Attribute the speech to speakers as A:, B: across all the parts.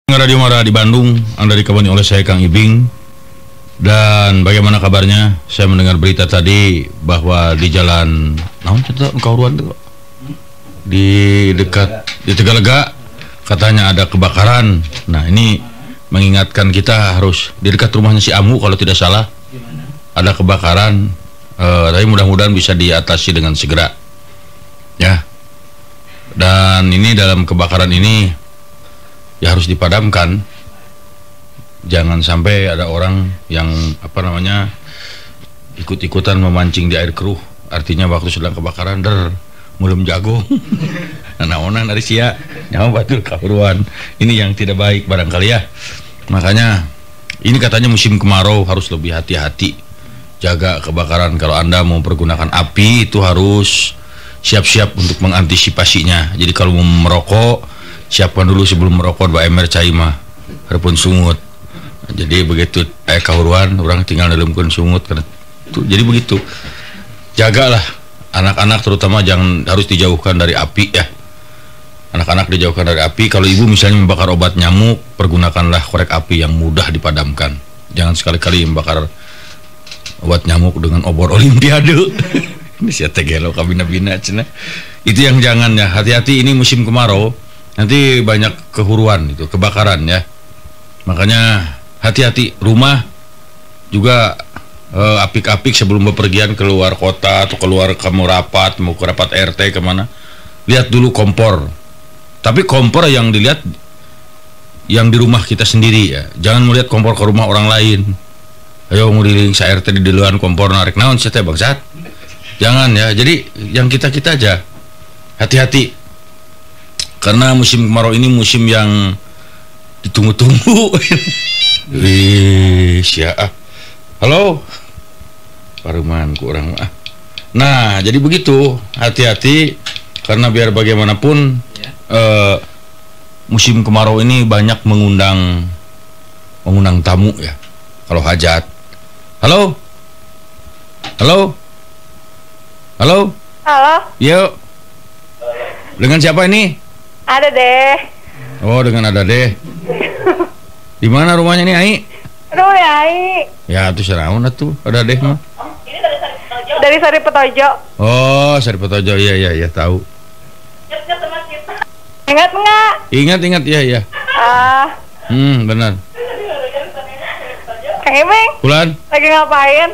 A: Radio Mara di Bandung, Anda dikabari oleh saya Kang Ibing. Dan bagaimana kabarnya? Saya mendengar berita tadi bahwa di jalan naon cerita kauruan tuh di dekat di Tegalega katanya ada kebakaran. Nah, ini mengingatkan kita harus di dekat rumahnya si Amu kalau tidak salah ada kebakaran, tapi mudah-mudahan bisa diatasi dengan segera. Ya. Dan ini dalam kebakaran ini ya harus dipadamkan. Jangan sampai ada orang yang apa namanya ikut-ikutan memancing di air keruh. Artinya waktu sedang kebakaran der mulum jago. Naonan ari sia nyawa batur kahuruan. Ini yang tidak baik barangkali ya. Makanya ini katanya musim kemarau harus lebih hati-hati. Jaga kebakaran. Kalau Anda mau pergunakan api itu harus siap-siap untuk mengantisipasinya. Jadi kalau mau merokok, siapkan dulu sebelum merokok 2 ember cai mah harpun sungut. Jadi begitu kahuruan orang tinggal dalamkeun sungut karena tuh, jadi begitu. Jagalah anak-anak terutama, jangan, harus dijauhkan dari api ya. Anak-anak dijauhkan dari api. Kalau ibu misalnya membakar obat nyamuk, pergunakanlah korek api yang mudah dipadamkan. Jangan sekali-kali membakar obat nyamuk dengan obor olimpiade. Ini sia teh gelo kabina-bina cenah. Itu yang jangan ya. Hati-hati ini musim kemarau. Nanti banyak kehuruan itu, kebakaran ya. Makanya hati-hati, rumah juga apik-apik sebelum bepergian keluar kota atau keluar kamu rapat, mau ke rapat RT kemana, lihat dulu kompor. Tapi kompor yang dilihat yang di rumah kita sendiri ya. Jangan melihat kompor ke rumah orang lain. Ayo nguriling sa RT di duluan kompor narik naon sia teh bangsat. Jangan ya. Jadi yang kita-kita aja. Hati-hati. Karena musim kemarau ini musim yang ditunggu-tunggu. Wih, sia. Halo. Paruman ku urang ah. Nah, jadi begitu, hati-hati karena biar bagaimanapun musim kemarau ini banyak mengundang tamu ya. Kalau hajat. Halo. Halo. Halo.
B: Halo.
A: Yuk. Dengan siapa ini?
B: Ada deh.
A: Oh, dengan ada deh. Di mana rumahnya nih, Ai?
B: Aduh, ya, Ai.
A: Ya, tuh seraun atuh, ada deh mah.
B: Ini dari Sari Petojo. Dari Sari Petojo.
A: Oh, Sari Petojo. Iya, iya, iya, tahu.
B: Ingat enggak?
A: Ingat, ingat, iya, iya.
B: Ah.
A: Benar.
B: Kang Ibing.
A: Bulan.
B: Lagi ngapain?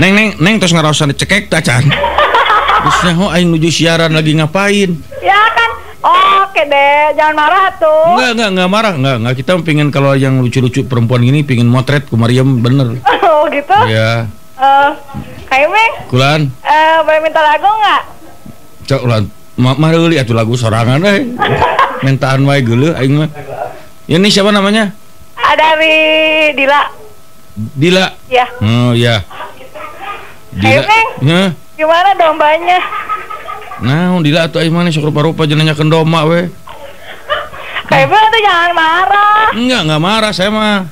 A: Neng, neng, neng terus ngaraosan dicekek ta can. Terus nyaho aing nuju siaran lagi ngapain?
B: Ya kan. Oke deh, jangan marah tuh.
A: Enggak marah, enggak. Kita pingin kalau yang lucu-lucu perempuan gini pingin motret ku Mariam bener.
B: Oh gitu?
A: Iya.
B: Kang Ibing.
A: Kulan.
B: Boleh minta lagu enggak?
A: Cok ulan, mareuli atuh lagu sorangan euy. Mintaan wae geuleuh aing mah. Ini siapa namanya?
B: Dari Dila.
A: Dila?
B: Iya.
A: Oh iya.
B: Kang Ibing.
A: Hah?
B: Gimana dombanya?
A: Nah, Dila atuh aing mah sok rupa-rupa jeung nanyakeun domba we.
B: Kang Ibing tuh jangan marah.
A: Enggak marah saya mah.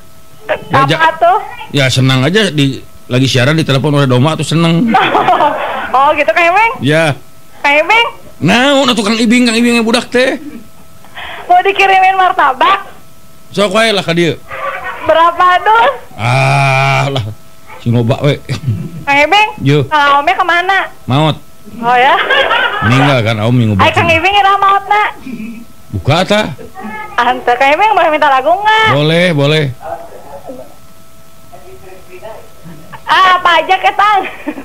B: Apa tuh?
A: Ya senang aja di lagi siaran di telepon oleh domba tuh seneng.
B: Oh gitu Kang Ibing?
A: Ya.
B: Kang Ibing?
A: Nah, atuh Kang Ibing yang budak teh.
B: Mau dikirimin martabak?
A: Sok wae lah ka dieu.
B: Berapa dus?
A: Ah lah. Sing loba we.
B: Kang Ibing?
A: Yo.
B: Kalau Omnya kemana?
A: Maot.
B: Oh ya.
A: Meninggal kan Om minggu.
B: Ay Kang Ibing ira maotna.
A: Buka ta?
B: Antar Kang Ibing boleh minta lagu enggak?
A: Boleh, boleh.
B: Ah, apa aja ketang.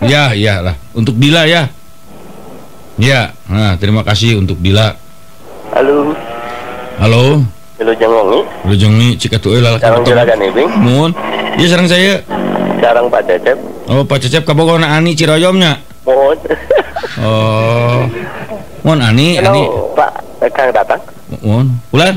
A: Ya, iyalah. Untuk Dila ya. Ya, nah terima kasih untuk Dila.
C: Halo.
A: Halo.
C: Halo Jengongi.
A: Halo Jengongi, cik atuh euy lalaki.
C: Sareng juragan Ibing.
A: Mun. Ieu sareng saya.
C: Sareng Pak Cecep.
A: Oh, Pak Cecep kabogona Ani Ciroyomnya.
C: Mohon.
A: Oh. Mohon Ani,
C: halo,
A: Ani.
C: Pak Kang Tatang.
A: Mohon. Bulan.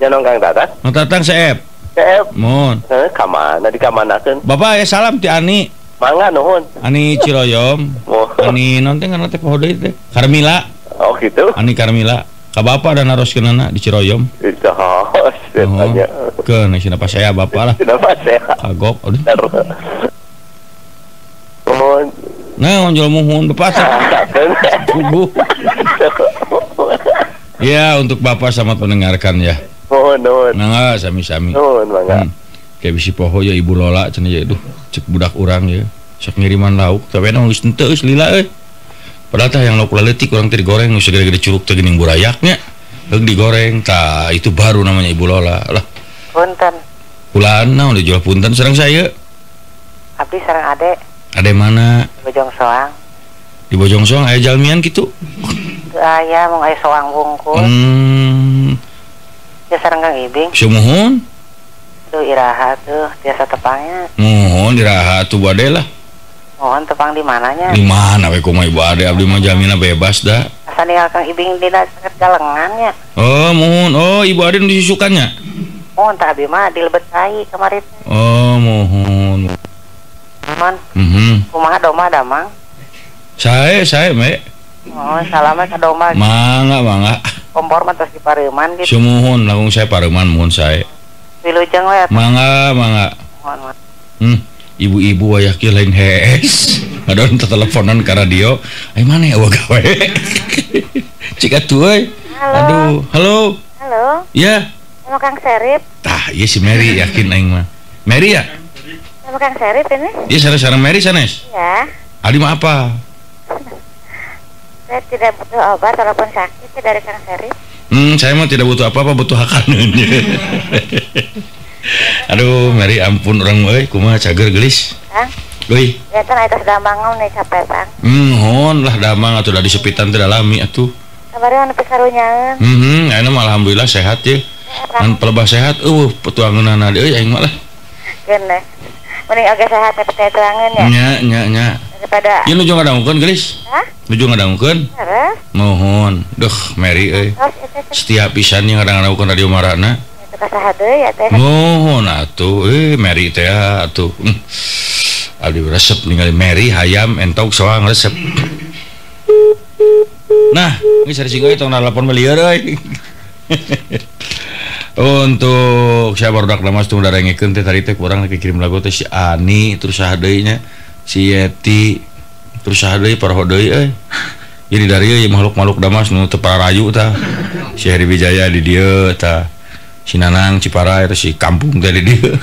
C: Nyanong Kang Tatang.
A: Kang Tatang seep.
C: Seep.
A: Mohon.
C: Ka mana di kamanakeun?
A: Bapak ya salam ti Ani.
C: Mangga nuhun.
A: Ani Ciroyom.
C: Mohon.
A: Ani naon teh ngaranna teh poho deui teh? Karmila.
C: Oh gitu.
A: Ani Karmila. Ka bapak dan naroskeunana di Ciroyom.
C: Oh, tanya.
A: Keun cenah saya bapak lah.
C: Kenapa saya?
A: Kagok. Aduh.
C: Mohon.
A: Nah, jual muhun bapak. Puguh. Ya, untuk bapak selamat mendengarkan ya.
C: Mohon nuhun.
A: Mangga sami-sami.
C: Nuhun mangga.
A: Kayak bisi poho ya Ibu Lola cenah ya duh cek budak urang ya. Sok ngiriman lauk tapi anu geus henteu geus lila euy. Padahal tah yang lauk leutik urang teh digoreng geus gede-gede curug teh geuning burayaknya. Heung digoreng tah itu baru namanya Ibu Lola lah.
D: Punten.
A: Ulan naon dijual punten sareng saya.
D: Abdi sareng ade.
A: Ade mana?
D: Di Bojong Soang.
A: Di Bojong Soang aya jalmian kitu?
D: Teu aya mung aya soang bungkul. Ya sareng Kang Ibing.
A: Sumuhun.
D: Tuh iraha tuh biasa tepangnya.
A: Muhun iraha tuh bade lah.
D: Mohon tepang di mananya?
A: Di mana we kumaha Ibu Ade abdi mah jamina bebas da.
D: Asa ninggal Kang Ibing dina sangat galengannya.
A: Oh, muhun. Oh, Ibu Ade nu disusukannya.
D: Mohon tah abdi mah dilebet cai kamari teh.
A: Oh, muhun.
D: Mohon. Kumaha domba damang?
A: Sae me.
D: Oh, salaman ka domba.
A: Mangga, mangga.
D: Kompor mah tos dipareuman gitu.
A: Sumuhun langkung saya pareuman muhun sae.
D: Wilujeng we.
A: Mangga, mangga.
D: Mohon.
A: Ibu-ibu wayah kieu lain hees. Adon teteleponan ka radio. Ai mana ya gawe? Cik atuh euy. Aduh, halo.
B: Halo.
A: Ya.
B: Sama Kang Serip.
A: Tah, ieu si Mary yakin aing mah. Mary ya?
B: Sama Kang Serip ini?
A: Iya, sareng Mary sanes.
B: Iya.
A: Adi mah apa?
B: Saya tidak butuh obat walaupun sakit dari Kang Serip.
A: Saya mah tidak butuh apa-apa, butuh hakaneun. Aduh, Mary ampun orang euy, kumaha cager geulis.
B: Kang.
A: Euy.
B: Ya kan eta damang nih capek, Bang.
A: Hon lah damang atuh da disepitan teh lami atuh.
B: Kamari anu pikarunyaeun.
A: Ayeuna mah alhamdulillah sehat ye. Ngan pelebah sehat eueuh petuangeunana deui aing mah lah.
B: Geuneh. Mending oge sehat tapi teh tuangeun ya.
A: Nya nya nya.
B: Daripada
A: ieu nuju ngadangukeun geulis.
B: Hah?
A: Nuju ngadangukeun?
B: Heeh.
A: Mohon. Duh, Mary euy. Setiap pisan nya ngadangukeun radio Marana.
B: Kasaha deui ya teh.
A: Mohon atuh Mary teh atuh. Abdi resep ningali Mary hayam entok soang resep. Nah, geus ari sing euy tong nalapon melieur euy. Untuk saya barudak damas tong darengekeun teh tadi teh kurang kirim lagu teh si Ani terus saha deui nya si Yeti terus saha deui paroho deui euy. Jadi dari euy makhluk-makhluk damas nu teu pararayu tah. Si Heri Wijaya di dieu tah. Si Nanang Ciparai terus si kampung teh di dieu.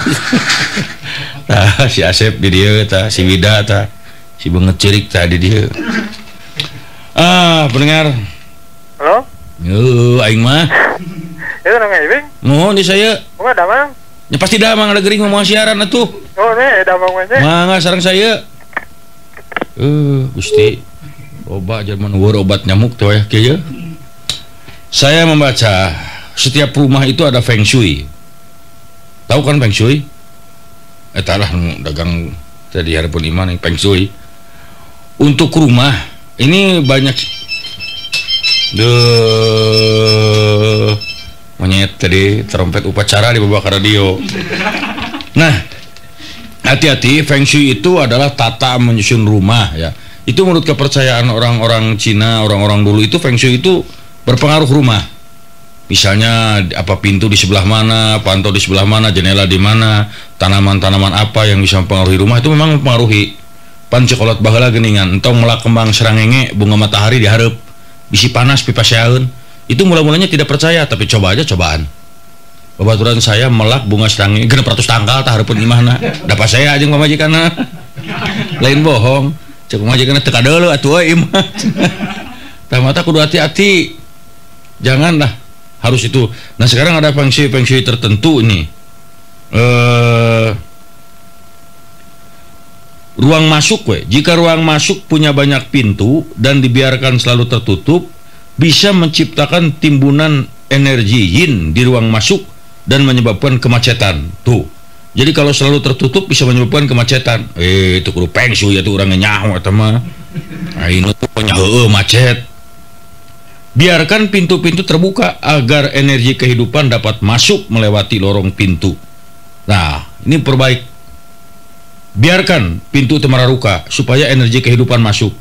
A: Tah si Asep di dieu tah, si Wida tah, si Beungeut Ceurik tah di dieu. Ah, pendengar.
E: Halo?
A: Aing mah.
E: Itu nang Ibing?
A: Nuhun di saya.
E: Kumaha damang?
A: Ya pasti damang ada gering mau siaran atuh.
E: Oh, nih damang mah nya.
A: Mangga sareng saya. Gusti. Loba jelema nu obat nyamuk teh wayah kieu. Saya membaca setiap rumah itu ada feng shui. Tahu kan feng shui? Eta lah nu dagang teh di hareupeun imah feng shui. Untuk rumah ini banyak monyet tadi trompet upacara dibawa ke radio. Nah, hati-hati, feng shui itu adalah tata menyusun rumah ya. Itu menurut kepercayaan orang-orang Cina, orang-orang dulu itu feng shui itu berpengaruh rumah. Misalnya apa pintu di sebelah mana, pantau di sebelah mana, jendela di mana, tanaman-tanaman apa yang bisa mempengaruhi rumah itu memang mempengaruhi. Pan cekolot baheula geuningan, entong melak kembang serangenge, bunga matahari dihareup, bisi panas pipaseaeun. Itu mula-mulanya tidak percaya, tapi coba aja cobaan. Babaturan saya melak bunga serangenge 600 tangkal tah hareupeun imahna. Da pasea jeung pamajikanna. Lain bohong, cek pamajikanna teu kadeuleu atuh euy imah. Tah mata kudu hati-hati. Janganlah harus itu. Nah, sekarang ada feng shui tertentu ini. Ruang masuk we. Jika ruang masuk punya banyak pintu dan dibiarkan selalu tertutup, bisa menciptakan timbunan energi yin di ruang masuk dan menyebabkan kemacetan. Tuh. Jadi kalau selalu tertutup bisa menyebabkan kemacetan. Itu kudu feng shui atuh urang nyaho eta mah. Ayeuna tuh nya heueuh macet. Biarkan pintu-pintu terbuka agar energi kehidupan dapat masuk melewati lorong pintu. Nah, ini perbaik. Biarkan pintu temararuka supaya energi kehidupan masuk.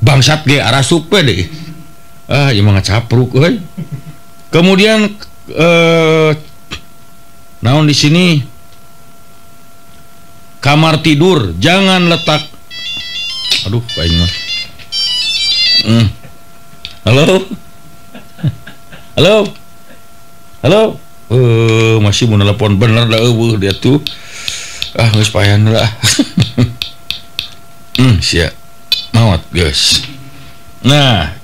A: Bangsat ge arasup we deh. Ah, ieu mah ngacapruk euy. Kemudian naon di sini? Kamar tidur jangan letak. Aduh, aing mah. Halo. Halo. Halo. Masih mau nelpon bener dah eueuh dia tuh. Ah geus payan lah. Sia. Maot guys. Nah,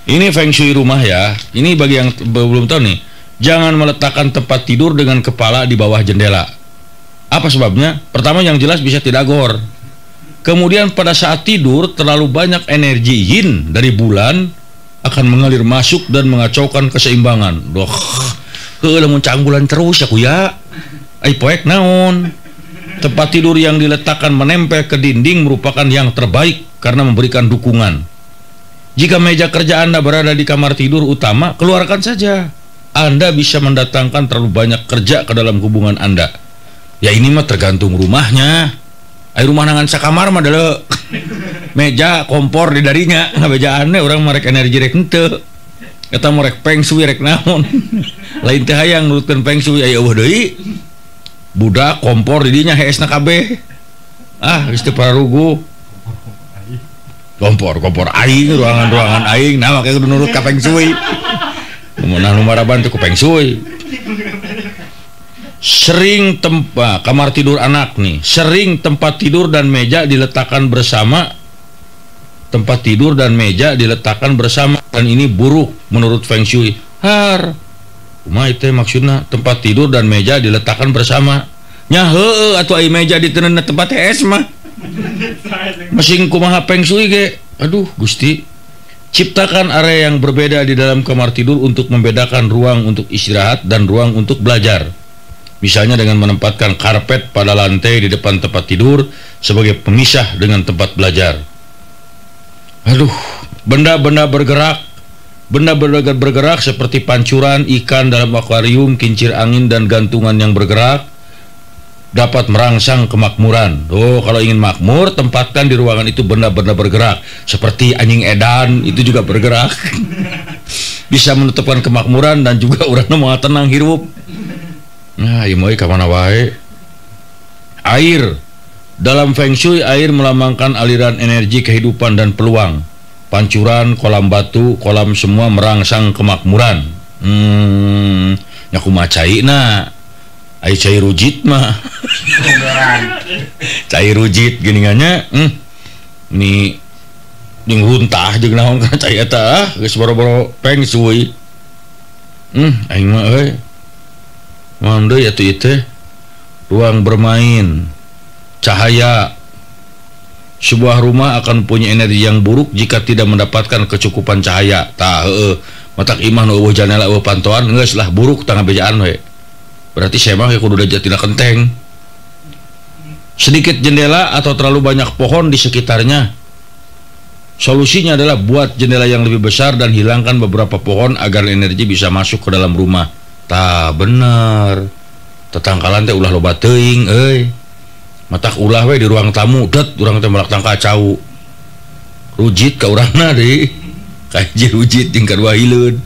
A: ini feng shui rumah ya. Ini bagi yang belum tahu nih. Jangan meletakkan tempat tidur dengan kepala di bawah jendela. Apa sebabnya? Pertama yang jelas bisa tidak gor. Kemudian pada saat tidur terlalu banyak energi yin dari bulan akan mengalir masuk dan mengacaukan keseimbangan. Doh, heuh lamun caang bulan terus ya kuya. Ai poek naon? Tempat tidur yang diletakkan menempel ke dinding merupakan yang terbaik karena memberikan dukungan. Jika meja kerja Anda berada di kamar tidur utama, keluarkan saja. Anda bisa mendatangkan terlalu banyak kerja ke dalam hubungan Anda. Ya ini mah tergantung rumahnya. Ai rumah nangan sakamar mah deuleu. Meja, kompor di darinya, ngabejaanna urang mah rek energi rek henteu. Eta mah rek feng shui rek naon. Lain teh hayang nurutkeun feng shui aya eueuh deui. Budak kompor di dinya heesna kabeh. Ah, geus teu pararuguh. Kompor aing, ruangan-ruangan aing, nah make kudu nurut ka feng shui. Mun nu maraban teh ku feng shui. Sering tempat kamar tidur anak nih, sering tempat tidur dan meja diletakkan bersama. Tempat tidur dan meja diletakkan bersama dan ini buruk menurut feng shui. Har. Kumaha teh maksudna tempat tidur dan meja diletakkan bersama? Nya heueuh atuh ai meja diteunna tempat hees mah. Masing kumaha feng shui ge. Aduh Gusti. Ciptakan area yang berbeda di dalam kamar tidur untuk membedakan ruang untuk istirahat dan ruang untuk belajar. Misalnya dengan menempatkan karpet pada lantai di depan tempat tidur sebagai pemisah dengan tempat belajar. Aduh, benda-benda bergerak. Benda-benda bergerak seperti pancuran, ikan dalam akuarium, kincir angin, dan gantungan yang bergerak dapat merangsang kemakmuran. Oh, kalau ingin makmur, tempatkan di ruangan itu benda-benda bergerak seperti anjing edan, itu juga bergerak. Bisa menetapkan kemakmuran dan juga urangna moal tenang hirup. Nah, ieu mah ka mana wae. Air. Dalam feng shui, air melambangkan aliran energi kehidupan dan peluang. Pancuran, kolam batu, kolam semua merangsang kemakmuran. Nya kumaha caina? Ai cai rujit mah. Cai rujit geuningannya, ni jeung runtah jeung naon kana cai eta, geus boro-boro feng shui. Aing mah euy. Naon deui atuh ieu teh? Ruang bermain, cahaya. Sebuah rumah akan punya energi yang buruk jika tidak mendapatkan kecukupan cahaya. Tah heueuh, matak imah nu eueuh janela eueuh pantoan geus lah buruk tangga bejaan we. Berarti saya mah kudu tina kenteng. Sedikit jendela atau terlalu banyak pohon di sekitarnya. Solusinya adalah buat jendela yang lebih besar dan hilangkan beberapa pohon agar energi bisa masuk ke dalam rumah. Tah bener. Tetangkalan teh ulah loba teuing euy. Matak ulah we di ruang tamu, det urang teh melak tangka cau. Rujit ka urangna deui. Kahiji rujit jeung kadua hileun.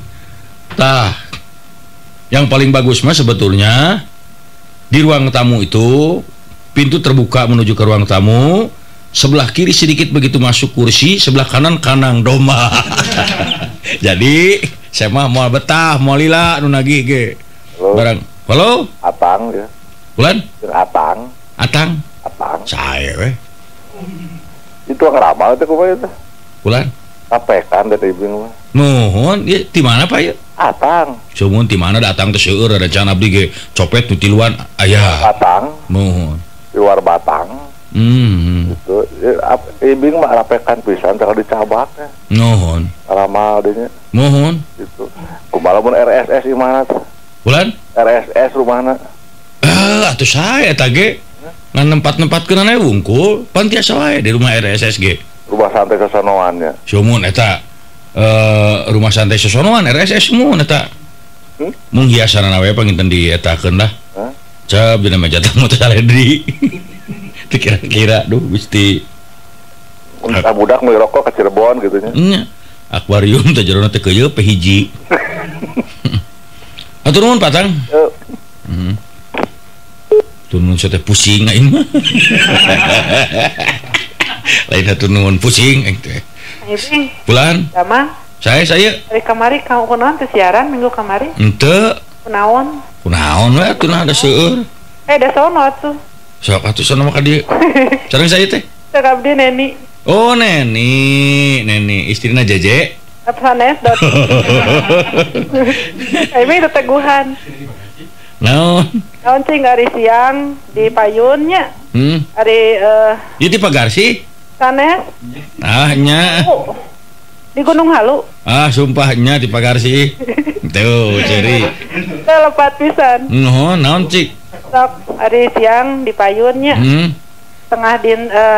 A: Tah. Yang paling bagus mah sebetulnya di ruang tamu itu pintu terbuka menuju ke ruang tamu, sebelah kiri sedikit begitu masuk kursi, sebelah kanan kanang domba. Jadi saya mah moal betah, moal lila nu nagih ge. Barang. Halo?
C: Atang ya.
A: Bulan?
C: Atang.
A: Atang.
C: Atang.
A: Saya we.
C: Itu ngeramal teh kumaha teh?
A: Bulan?
C: Kapekan teh ibu mah.
A: Nuhun, ieu ti mana Pak ieu?
C: Atang.
A: Sumuhun ti mana datang teh seueur rencana abdi ge copet nu tiluan aya.
C: Batang.
A: Nuhun.
C: Di luar Batang. Gitu. Ibing mah rapekan pisan teh dicabak.
A: Nuhun.
C: Ramal dinya.
A: Nuhun.
C: Gitu. Kumaha lamun RSS imahna teh?
A: Bulan?
C: RSS rumahna.
A: Ah, atuh sae eta ge. Ngan nempat-nempatkeun aya wungkul, pan tiasa wae di rumah RSS ge.
C: Rumah santai sosonoan nya.
A: Sumuhun eta. Rumah santai sosonoan RSS mun eta. Mung hiasanana we panginten dietakeun lah. Cap dina meja tamu teh saledri. Teu kira-kira duh Gusti.
C: Mun budak meuli rokok ka Cirebon kitu nya.
A: Nya. Akuarium teh jerona teh keuyeup hiji. Atur nuhun Patang. Atur nuhun saya teh pusing aing mah. Lain atur nuhun pusing aing teh. Bulan.
F: Damang.
A: Saya.
F: Hari kamari kamu kunaon teh siaran minggu kamari?
A: Henteu.
F: Kunaon?
A: Kunaon we atuh nah ada seueur.
F: Da sono atuh.
A: Sok atuh sono mah ka dieu. Sareng saya teh?
F: Cek abdi Neni.
A: Oh, Neni, Neni istrina Jeje.
F: Sanes dot. Ini teteguhan.
A: Naon?
F: Naon cing ari siang di payun nya. Ari
A: ieu di Pagarsi?
F: Sanes.
A: Ah nya.
F: Oh, di Gunung Halu.
A: Ah sumpah nya di Pagarsi. Tuh ciri.
F: Teu lepat pisan.
A: Nuhun naon cik?
F: Sok ari siang di payun nya. Tengah di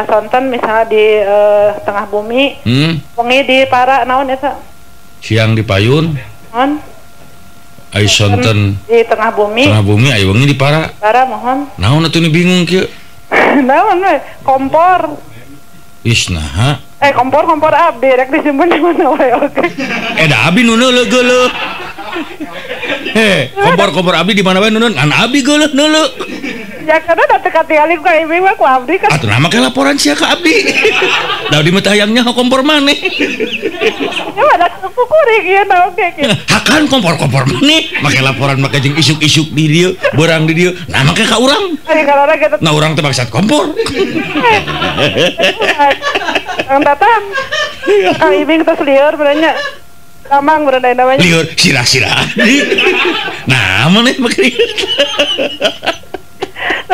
F: sonten misalnya di tengah bumi. Wengi di para naon eta?
A: Siang di payun.
F: Naon?
A: Ai sonten
F: di tengah bumi.
A: Tengah bumi ai wengi di para.
F: Para mohon.
A: Naon atuh ni bingung kieu?
F: Naon we? Kompor.
A: Ih naha.
F: Kompor abdi rek disimpen di mana wae oke.
A: Da abi nu neuleuh geuleuh. Kompor-kompor abdi di mana wae nu ngan abi geuleuh neuleuh.
F: Ya karena da teu katingali ku abi mah ku abdi kan.
A: Atuh nah make laporan sia ka abdi. Da abdi mah teh hayang nyaho kompor maneh.
F: Ya ada kukuring ieu naon ge kieu.
A: Hakan kompor-kompor maneh make laporan make jeung isuk-isuk di dieu, beurang di dieu. Nah make ka urang. Nah urang teh bangsat kompor.
F: Kang Tatang. Kang Ibing tos lieur beranya. Kamang beranda namanya.
A: Lieur sirah-sirah. Nah maneh make lieur.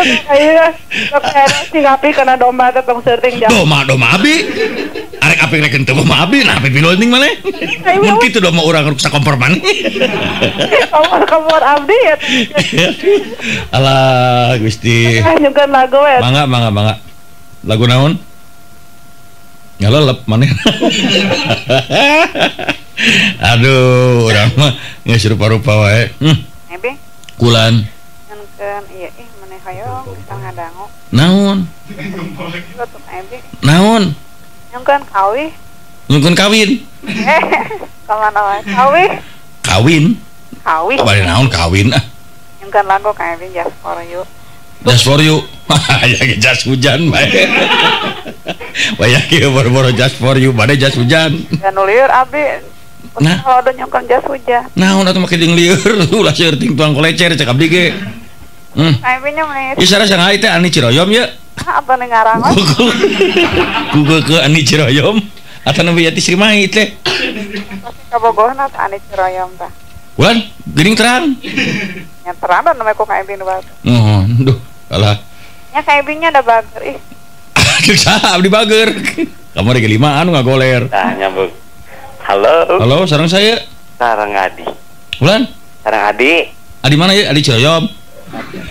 F: Ayeuna sok sing api kana domba teh tong seuting jam.
A: Domba abi. Arek api rek henteu domba abi, nah api piloning maneh. Mun kitu domba urang ruksa kompor maneh.
F: Kompor abdi ya.
A: Alah Gusti.
F: Nyungkeun lagu we.
A: Mangga mangga mangga. Lagu naon? Ngalelep maneh. Aduh, urang mah geus rupa-rupa wae.
D: Ebe.
A: Kulan.
D: Nyungkeun ieu ih maneh hoyong bisa ngadangu.
A: Naon? Naon?
D: Nyungkeun kawih.
A: Nyungkeun kawin.
D: Kamana wae? Kawih.
A: Kawin.
D: Kawih.
A: Bari naon kawin ah.
D: Nyungkeun lagu ka Abi Just for You.
A: Just for you. Aya ge jas hujan bae. Waya kieu boro-boro just for you bade jas hujan.
D: Da nu lieur abdi.
A: Nah,
D: kalau udah nyungkeun jas hujan.
A: Naon atuh make jeung lieur ulah seueur ting tuang kolecer cek abdi ge.
D: Abi nya meni.
A: Ieu sareng sangai teh Ani Ciroyom ye.
D: Apa nih ngarang?
A: Ku ke Ani Ciroyom atau nu Yati Srimahi teh.
D: Kabogohna Ani Ciroyom tah.
A: Ulan geuning terang.
D: Nya terang da nu ku ka Abi nu bager.
A: Oh, duh, alah.
D: Nya ka Abi nya da bager ih.
A: Ceuk saha abdi bager. Kamari ge 5 anu ngagoler.
G: Tah nyambung. Halo.
A: Halo, sareng saya.
G: Sareng Adi.
A: Ulan?
G: Sareng Adi.
A: Adi mana ya? Adi Ciroyom.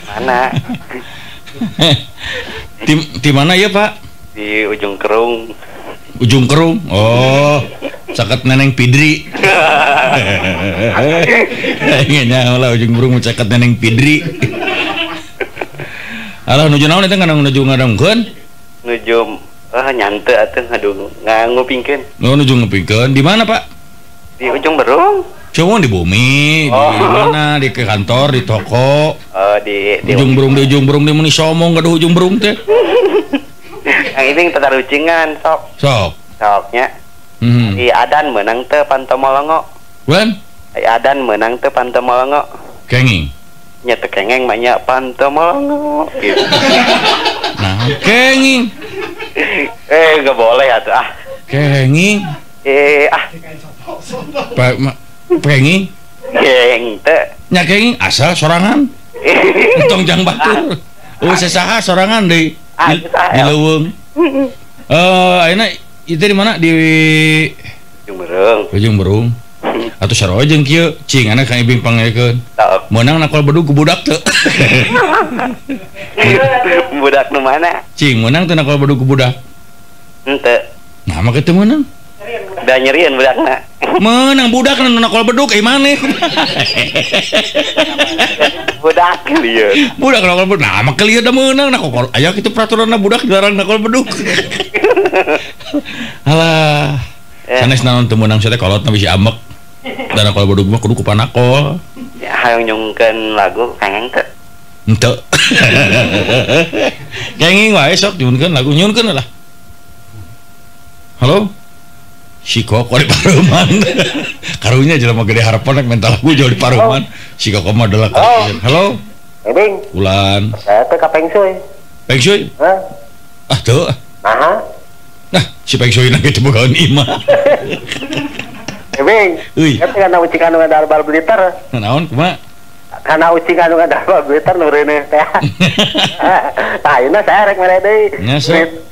G: Mana?
A: Di mana ya, Pak?
G: Di Ujung Kerung.
A: Ujung Kerung. Oh, caket Neneng Pidri. Nya lah Ujung Berung caket Neneng Pidri. Alah nuju naon eta nuju ngadangkeun?
G: Nuju nyante atuh ngadu ngupingkeun.
A: Oh, nuju ngupingkeun. Di mana, Pak?
G: Di Ujung Berung.
A: Cuma di bumi, di mana, di ke kantor, di toko.
G: Di
A: Ujung Berung, di Ujung Berung di meni somong gaduh Ujung Berung teh.
G: Yang ini tatarucingan sok.
A: Sok.
G: Soknya. Di adan meunang teu Pantomolongo.
A: Wan?
G: Di adan meunang teu Pantomolongo.
A: Kenging.
G: Nya teu kengeng mah nya Pantomolongo gitu.
A: Nah, kenging.
G: Enggak boleh atuh ah.
A: Kenging.
G: Ah.
A: Kenging?
G: Kenging teh.
A: Nya kenging asal sorangan. Entong jang batur. Oh, sesaha sorangan deui. Di leuweung. Ayeuna itu di mana? Di
G: Ujung Berung.
A: Ujung Berung. Atuh sarua jeung kieu, cing anak Kang Ibing panggilkeun. Meunang nakol bedug ku budak teu.
G: Budak nu mana?
A: Cing meunang teu nakol bedug ku budak.
G: Henteu.
A: Nah, make teu meunang.
G: Da nyerieun budakna.
A: Meunang budak nu nakol bedug euy maneh.
G: Budak lieur.
A: Budak nakol bedug. Nah, make lieur da meunang nakol. Aya kitu peraturanna budak dilarang nakol bedug. Alah. Sanes naon teu meunang sia teh kolotna bisi ambek. Dan nakol bedug mah kudu ku panakol.
G: Ya hayang nyungkeun lagu kengeng teu.
A: Henteu. Kenging wae sok nyunkeun lagu nyunkeun lah. Halo? Si Koko di Paruman. Karunya jelema gede harapan rek minta lagu jauh di Paruman. Si Koko mah adalah. Halo.
H: Ibing.
A: Ulan.
H: Saya teh ka Peng Shui.
A: Peng Shui?
H: Hah?
A: Ah teu.
H: Naha?
A: Nah, si Peng Shui na kitu bogaeun imah.
H: Ibing.
A: Euy.
H: Eta kana ucing anu ngadarbal blitar.
A: Naon kumaha?
H: Kana ucing anu ngadarbal blitar nu reuneuh teh. Tah ayeuna saya rek mere deui.
A: Nya sok.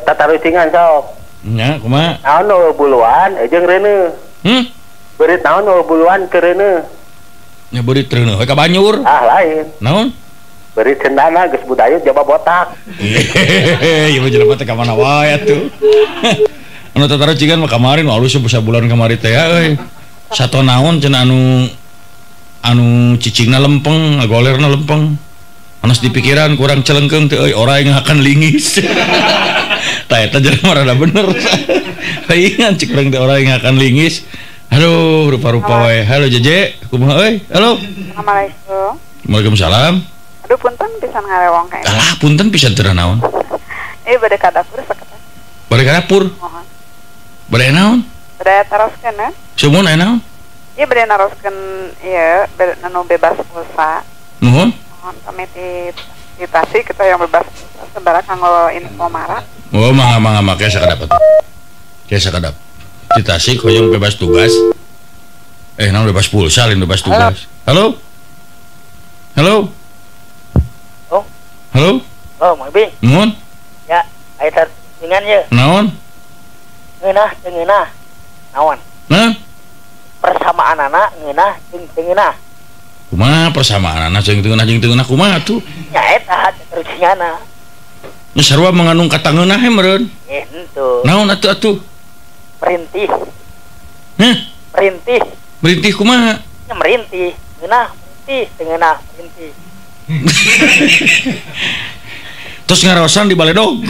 H: Tatarucingan sok.
A: Nya kumaha?
H: Naon nu buluan jeung reuneuh. Beurit naon nu buluan ke reuneuh?
A: Nya beurit reuneuh we ka banyur.
H: Ah lain.
A: Naon?
H: Beurit cendana geus budayut jaba botak.
A: Ieu mah jelema teh ka mana wae atuh. Anu tatarucingan mah kamarin alus sabulan kamari teh euy. Sato naon cenah anu cicingna lempeng, ngagolerna lempeng. Anas di pikiran kurang celengkeung teh euy orai ngahakan lingis. Tah eta jelema rada bener. Paingan cik urang teh orai ngahakan lingis. Aduh, rupa-rupa wae. Halo Jeje, kumaha euy? Halo.
D: Assalamualaikum.
A: Waalaikumsalam.
D: Aduh punten pisan ngarewong kae.
A: Alah, punten pisan teu naon.
D: Bade ka dapur saketan.
A: Bade ka dapur?
D: Mohon.
A: Bade naon?
D: Bade taroskeun eh?
A: Sumuhun aya naon?
D: Ieu bade naroskeun ieu anu bebas pulsa.
A: Nuhun.
D: Mohon pamit di Tasik kita yang bebas pulsa sabaraha kanggo info mara.
A: Oh, mangga mangga kaya sakadap atuh. Kaya sakadap. Di Tasik hoyong bebas tugas. Naon bebas pulsa lain bebas tugas. Halo. Halo.
H: Oh.
A: Halo.
H: Oh, Mang Ibing.
A: Nuhun.
H: Ya, aya tarucingan ye.
A: Naon?
H: Ngeunah teu ngeunah. Naon?
A: Nah?
H: Persamaanana ngeunah jeung teu ngeunah.
A: Kumaha persamaanana jeung teu ngeunah kumaha atuh?
H: Nya eta tarucinganna.
A: Nya sarua mengandung kata ngeunah he meureun.
H: Henteu.
A: Naon atuh atuh?
H: Merintih.
A: Hah?
H: Merintih.
A: Merintih kumaha?
H: Nya merintih. Ngeunah merintih teu ngeunah merintih.
A: Terus ngarosan di baledog.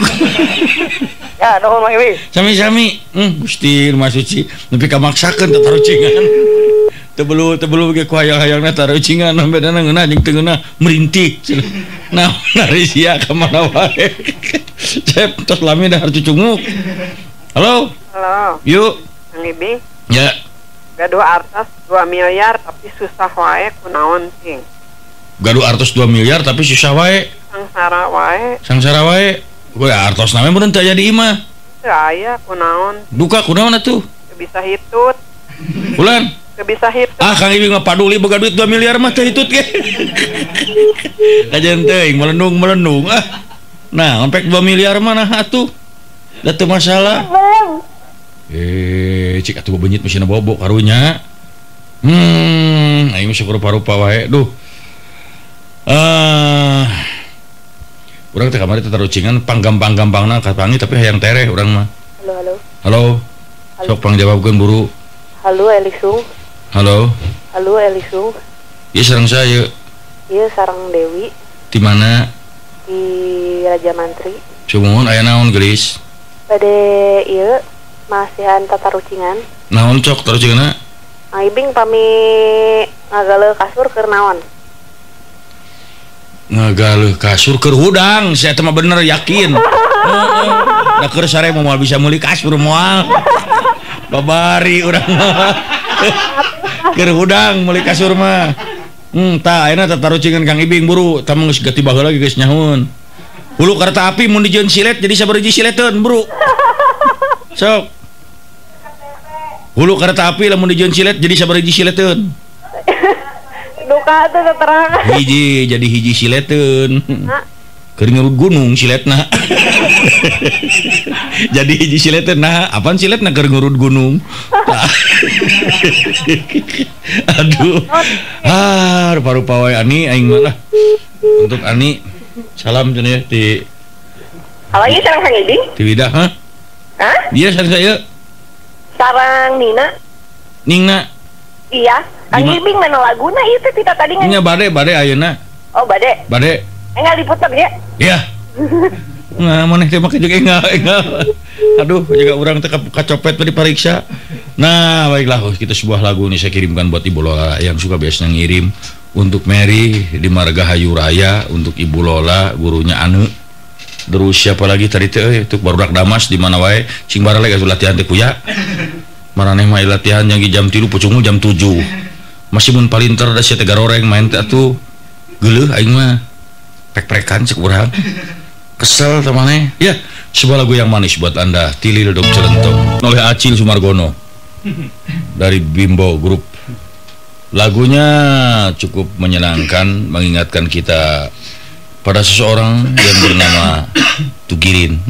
H: Ya, nuhun Mang Iwi.
A: Sami-sami. Gusti Rumah Suci nepi ka maksakeun tatarucingan. Teu belu ge ku hayang-hayangna tarucingan bedana ngeunah jeung teu ngeunah merintih. Nah, ari sia ka mana wae. Cep tos lami dahar cucunguk. Halo.
D: Halo.
A: Yuk.
D: Mang Ibing.
A: Ya.
D: Gaduh artos 2 miliar tapi susah wae kunaon ting.
A: Gaduh artos 2 miliar tapi susah wae.
D: Sangsara wae.
A: Sangsara wae. Gue artos namanya meureun teu aya di imah.
D: Teu aya kunaon.
A: Duka kunaon atuh?
D: Teu bisa hitut.
A: Bulan.
D: Teu bisa hitut.
A: Ah Kang Ibing mah paduli boga duit 2 miliar mah teu hitut ge. Kajeun teuing melendung-melendung ah. Nah, ompek 2 miliar mah nah atuh. Da teu masalah. Cik atuh benyit mesinna bobo karunya. Aing mah syukur rupa-rupa wae. Duh. Urang teh kamari tatarucingan panggampang-gampangna kapangi tapi hayang tereh urang mah.
B: Halo, halo.
A: Halo. Sok pangjawabkeun buru.
B: Halo Elisung.
A: Halo.
B: Halo Elisung.
A: Ieu sareng saya.
B: Ieu sareng Dewi.
A: Di mana?
B: Di Raja Mantri.
A: Sumuhun aya naon geulis?
B: Bade ieu masihan tatarucingan.
A: Naon cok tarucinganna?
B: Mang Ibing pami ngagaleuh kasur keur naon?
A: Ngagaleuh kasur keur hudang, saya teh mah bener yakin. Heeh. Da keur sare moal bisa meuli kasur moal. Babari urang mah. Keur hudang meuli kasur mah. Tah ayeuna tatarucingan Kang Ibing buru, tah mah geus gati baheula geus nyahoun. Hulu kereta api mun dijieun silet jadi sabariji sileteun buru. Sok. Hulu kereta api lamun dijieun silet jadi sabariji sileteun.
D: Duka tuh keterangan.
A: Hiji jadi hiji sileteun. Keur ngerud gunung siletna. Jadi hiji sileteun nah, apaan siletna keur ngurud gunung. Aduh. Ah, rupa-rupa wae Ani aing mah lah. Untuk Ani salam cenah ya di
I: Halo, ieu sareng Kang Ibing?
A: Di Widah, hah?
I: Hah?
A: Iya sareng saya.
I: Sareng Nina.
A: Nina.
I: Iya. Kang Ibing mana laguna ieu teh tita tadi
A: ngan. Nya bade ayeuna.
I: Oh, bade.
A: Bade.
I: Enggak diputer ya?
A: Iya. Nah, maneh teh make juga enggak. Aduh, juga urang teh kacopet tadi dipariksa. Nah, baiklah kita sebuah lagu ini saya kirimkan buat Ibu Lola yang suka biasanya ngirim untuk Mary di Margahayu Raya, untuk Ibu Lola gurunya Ane. Terus siapa lagi tadi teh euy untuk barudak Damas di mana wae cing baralek atuh latihan teh kuya. Maraneh mah latihan yang jam 3 pucungul jam 7. Masih mun palinter da sia teh garoreng main teh atuh. Geuleuh aing mah. Prek-prekan cek urang. Kesel teh maneh. Ya, sebuah lagu yang manis buat Anda, Tilil Dog Celentong oleh Acil Sumargono dari Bimbo Group. Lagunya cukup menyenangkan, mengingatkan kita pada seseorang yang bernama Tugirin.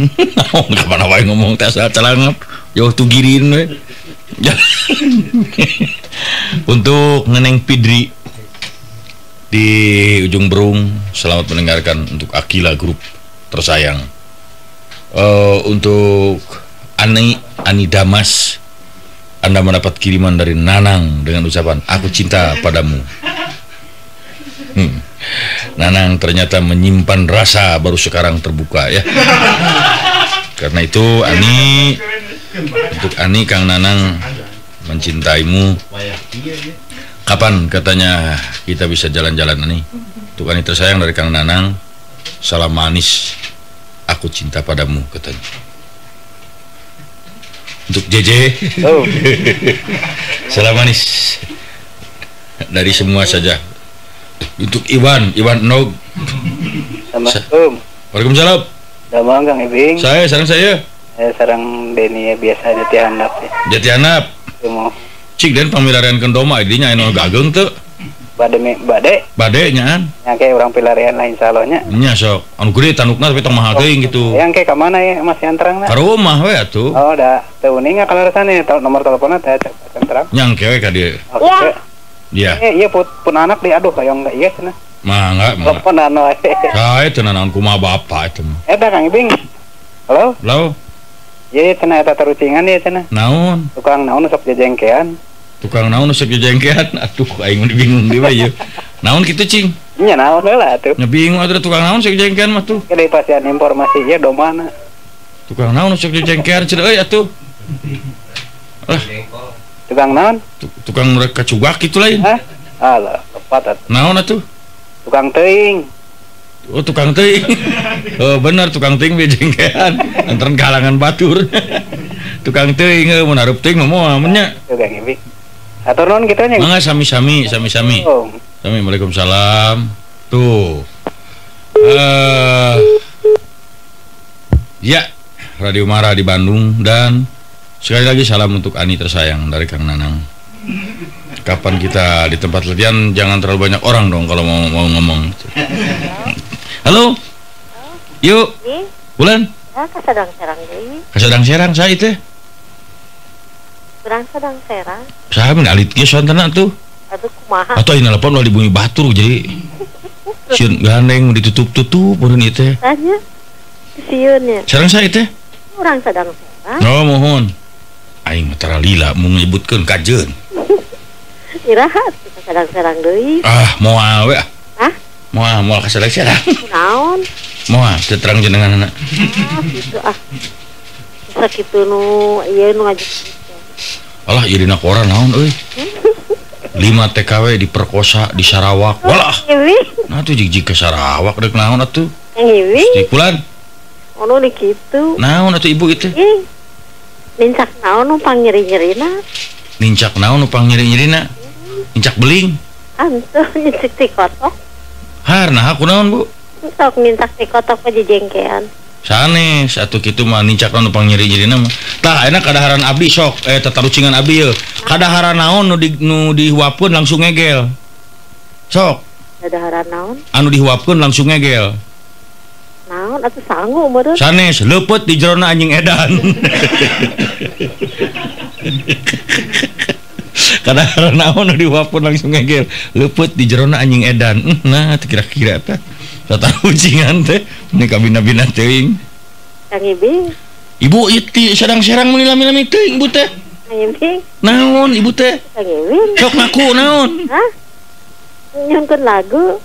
A: Kapan wae ngomong teh asal calangap, jauh Tugirin we. Untuk Neneng Pidri di Ujung Berung, selamat mendengarkan untuk Akila Group tersayang. Untuk Ani Damas, Anda mendapat kiriman dari Nanang dengan ucapan aku cinta padamu. Nanang ternyata menyimpan rasa baru sekarang terbuka ya. Karena itu Ani, untuk Ani Kang Nanang mencintaimu. Kapan katanya kita bisa jalan-jalan Ani? Untuk Ani tersayang dari Kang Nanang, salam manis, aku cinta padamu katanya. Untuk JJ, oh. Salam manis dari semua saja. Untuk Iwan Nog.
H: Assalamualaikum.
A: Waalaikumsalam.
H: Damang Kang Ibing.
A: Saya sareng saya.
H: Saya sareng Deni biasa Jati Handap.
A: Jati Handap. Cik den pamilarian kendoma dinya anu gageng teu.
H: Bade
A: nyaan.
H: Nya kayak urang pilarian lain salonya.
A: Nya sok anu gede tanukna tapi tong mahal teuing gitu.
H: Yang kayak ka mana ya Mas yang terang?
A: Ka rumah we atuh.
H: Oh, da teu uning kaleresan nomor teleponna teh terang.
A: Nyang kewe ka dieu.
H: Iya.
A: Iya.
H: Iya pun anak di aduh kayong iya cenah.
A: Mangga, mangga.
H: Teleponan we.
A: Sae teu nanaon kumaha bapak eta mah.
H: Eta Kang Ibing. Halo?
A: Halo.
H: Ieu cenah eta tarucingan ieu cenah.
A: Naon?
H: Tukang naon sok jejengkean.
A: Tukang naon sok jejengkean? Aduh aing bingung deui we ieu. Naon kitu cing?
H: Nya naon heula atuh.
A: Nya bingung atuh tukang naon sok jejengkean mah tuh.
H: Ke pasian informasi ieu domana.
A: Tukang naon sok jejengkean cenah euy atuh. Lah.
H: Tukang naon?
A: Tukang mereka cugak kitu lain.
H: Hah? Alah, tepat atuh.
A: Naon atuh?
H: Tukang teuing.
A: Oh, tukang teuing. Oh, bener tukang teuing jejengkean. Antaran kalangan batur. Tukang teuing mun hareup teuing mah moal nya.
H: Tukang Ibing. Atur nuhun kitu nya.
A: Mangga sami-sami, sami-sami. Sami, waalaikumsalam. Tuh. Ya, Radio Mara di Bandung dan sekali lagi salam untuk Ani tersayang dari Kang Nanang. Kapan kita di tempat latihan jangan terlalu banyak orang dong kalau mau ngomong. Halo. Yuk. Bulan.
B: Ya, kasadang serang deui.
A: Kasadang serang saya teh.
B: Urang sadang serang.
A: Saha mun alit ge sontena tuh.
B: Atuh kumaha?
A: Atuh ayeuna telepon ulah di bumi batur jadi sieun gandeng ditutup-tutup meureun ieu teh.
B: Tanya. Sieun nya.
A: Sareng saya teh.
B: Urang sadang serang.
A: Oh, mohon. Aing mah tara lila mun nyebutkeun kajeun.
B: Iraha kasadang serang deui.
A: Ah, moal we ah.
B: Hah?
A: Moal kasadang serang.
B: Naon?
A: Moal teu terang jenenganna.
B: Ah, kitu ah. Sakitu nu ieu nu ngajak.
A: Alah ieu dina koran naon euy. 5 TKW diperkosa di Sarawak. Walah. Nah tuh jig-jig ke Sarawak rek naon atuh? Stikulan.
B: Ono di kitu.
A: Naon atuh ibu itu?
B: Nincak naon nu pangnyeri-nyerina?
A: Nincak naon nu pangnyeri-nyerina? Nincak beling.
B: Antuh nincak ti kotok.
A: Har nah aku naon, Bu?
B: Sok nincak ti kotok pajejengkean.
A: Sanes atuh kitu mah nincak naon nu pangnyeri-nyerina mah. Tah enak kadaharan abdi sok tatarucingan abdi yeuh. Kadaharan naon nu dihuapkeun langsung ngegel. Sok.
B: Kadaharan naon?
A: Anu dihuapkeun langsung ngegel.
B: Naon atuh sangu meureun.
A: Sanes leupeut di jerona anjing edan. Kadaharan naon nu dihuapkeun langsung ngegel. Leupeut di jerona anjing edan. Nah teu kira-kira teh. Tatarucingan teh ini kabina-bina teuing.
B: Kang Ibing.
A: Ibu iti sedang-serang meuni lami-lami teuing ibu teh.
B: Kang Ibing.
A: Naon ibu teh?
B: Kang Ibing.
A: Sok ngaku naon?
B: Hah? Nyungkeun lagu.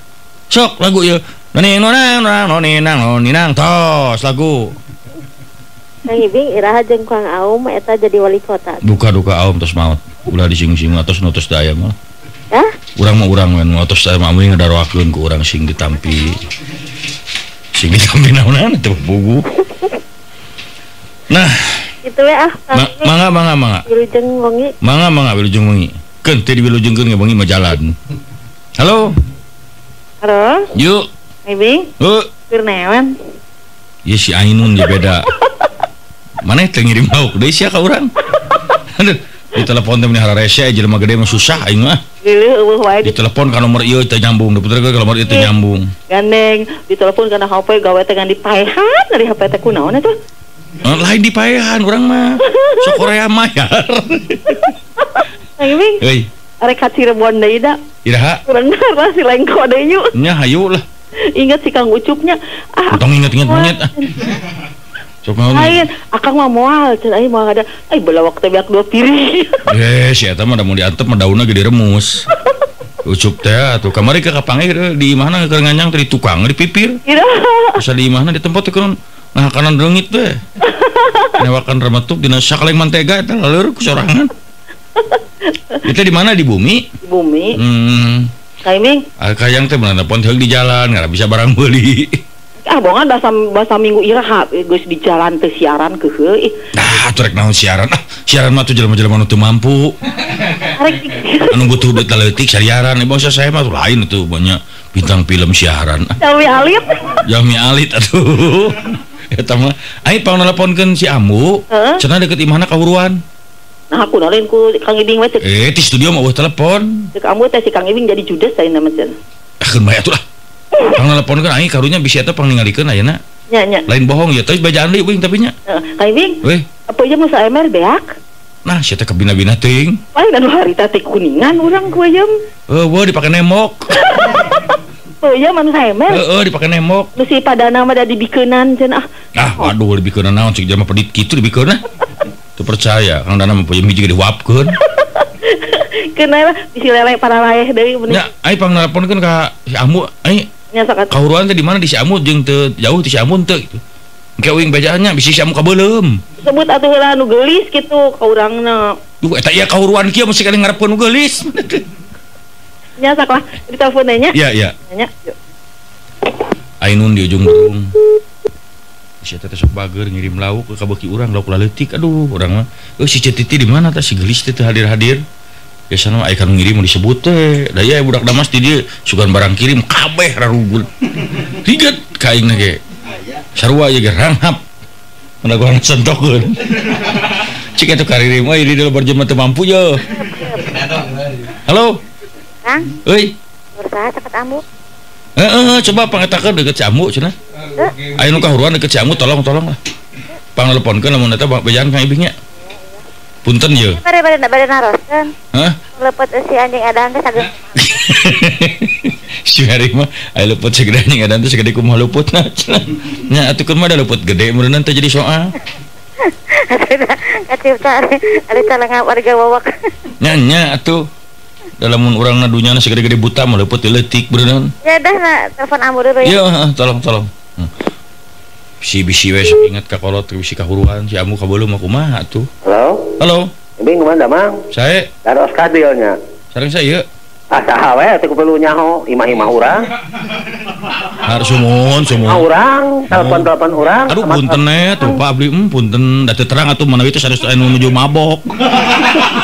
A: Sok lagu ieu. Noni nonang nonang noni nang noni nang tos lagu.
B: Kang Ibing iraha jeung Kang Aum eta jadi wali kota.
A: Duka-duka Aum tos maot. Ulah dising-sing atos nu tos daya mah.
B: Hah?
A: Urang mah urang we nu atos daya mah amun ngadaroakeun ku urang sing ditampi. Sing ditampi naonan teu pugu. Nah,
B: itu we ah.
A: Mangga mangga mangga.
B: Wilujeng wengi.
A: Mangga mangga wilujeng wengi. Keun teu diwilujengkeun ge wengi mah jalan. Halo.
B: Halo.
A: Yuk.
B: Ibing.
A: Heuh.
B: Kurnawan.
A: Ieu si Ainun ge beda. Maneh teh ngirim lauk deui sia ka urang. Aduh, di telepon teh meni hararese jelema gede mah susah aing mah.
F: Geuleuh eueuh wae
A: di telepon ka nomor ieu teu nyambung, diputerkeun ka nomor ieu teu nyambung.
F: Gandeng, di telepon kana HP gawe teh ngan dipaehan dari HP teh kunaon eta?
A: Lain dipaehan urang mah. Sok Korea mah ya.
F: Kang Ibing.
A: Euy.
F: Arek ka Cirebon deui da.
A: Iraha?
F: Urang mah si lengko deui nya.
A: Nya hayu lah.
F: Ingat si Kang Ucupnya. Ah,
A: tong inget-inget monyet ah.
F: Lain, akang mah moal, cenah aing moal ada. Ai belawak teh beak 2 piring.
A: Eh, si eta mah da mun diantep mah daunna ge diremus. Ucup teh atuh kamari ka kapanggih di imahna keur nganyang teh di tukang di pipir. Bisa di imahna di tempat teh keur ngahakanan reungit teh. Newakan remetuk dina sakaleng mantega eta laleur ku sorangan. Itu di mana di bumi?
F: Di bumi. Kaiming.
A: Kayang teh meunang telepon di jalan nggak bisa barang beli.
F: Ah bongan bahasa minggu iraha geus di jalan teu siaran keuheuh ih.
A: Nah, atuh rek naon siaran? Ah, siaran mah tuh jelema-jelema nu teu mampu. Anu butuh duit leutik siaran, bangsa saya mah tuh lain tuh banyak bintang film siaran.
F: Jami alit.
A: Jami alit atuh. Eta mah aing pang nelponkeun si Ambu, cenah deket imahna kahuruan.
F: Nah, aku nalin ku Kang Ibing we.
A: Eh, di studio mah eueuh telepon.
F: Cek Ambu teh si Kang Ibing jadi judes ayeuna mah cenah.
A: Ah, keun bae atuh lah. Pang nelponkeun aing karunya bisi eta pang ningalikeun ayeuna.
F: Nya nya.
A: Lain bohong ya, tapi bajaan deui uing tapi nya.
F: Heeh, Kang Ibing.
A: Weh.
F: Apa ieu mah saemer beak?
A: Nah, sia teh kabina-bina teuing.
F: Paling anu harita teh kuningan urang ku ieu.
A: Heueuh dipake nemok.
F: Heueuh mah saemer.
A: Heeh, dipake nemok.
F: Nu si padana mah da dibikeunan cenah.
A: Ah, waduh dibikeunan naon cik jelema pedit kitu dibikeunan. Teu percaya, Kang Dana mah peuyeum hiji ge diwapkeun.
F: Keun lah bisi lele paralaeh deui bener.
A: Nya, aing pang nelponkeun ka si Ambu, aing kahuruan teh di mana di si Ambu jeung teu jauh ti si Ambu teu gitu. Engke uing bejaan nya bisi si Ambu kabeuleum.
F: Sebut atuh heula nu geulis kitu ka urangna.
A: Duh eta ieu kahuruan kieu mesti kali ngarepkeun nu geulis.
F: Nya sok lah ditelepon nya.
A: Iya, iya.
F: Nya.
A: Ainun di ujung burung. Si eta teh sok bager ngirim lauk ke kabeuki urang lauk laleutik aduh urang mah. Euy si Cetiti di mana tah si geulis teh teu hadir-hadir. Biasana mah aya kanu ngirim disebut teh. Da ieu budak Damas di dieu sugan barang kirim kabeh rarugul. Riget ka aing ge. Sarua ieu ge ranghap. Mendagoan sentokeun. Cik atuh karirim euy di dieu jelema teu mampu ye. Halo.
B: Kang.
A: Euy.
B: Berusaha caket Ambu.
A: Heeh, coba pangetakeun deket si Ambu cenah. Aya nu kahuruan deket si Ambu tolong-tolong lah. Pangnelepon-keun lamun eta bejaan Kang Ibing nya. Punten ye.
B: Bade naroskeun.
A: Hah?
B: Lepet si anjing edan teh sagede.
A: Si Mary mah aya lepet segede anjing edan teh segede kumaha luputna cenah. Nya atuh keun mah da luput gede meureunna teh jadi soal.
B: Kacipta ari calengah warga wawak.
A: Nya nya atuh. Dalam urangna dunyana segede-gede buta mah leupeut leutik beureunan.
B: Ya dah na telepon Ambu dulu ya.
A: Iya, tolong tolong. Si bisi we sok inget ka kolot bisi kahuruan si Ambu kabeuleum mah kumaha atuh.
H: Halo.
A: Halo.
H: Ibing kumaha damang?
A: Sae.
H: Daros kadil nya.
A: Sareng saya.
H: Ah saha we atuh perlu nyaho imah-imah urang.
A: Harus sumuhun sumuhun.
H: Ah urang, telepon-telepon urang.
A: Aduh punten we tuh Pak abdi punten da teu terang atuh manawi teh sanes anu nuju mabok.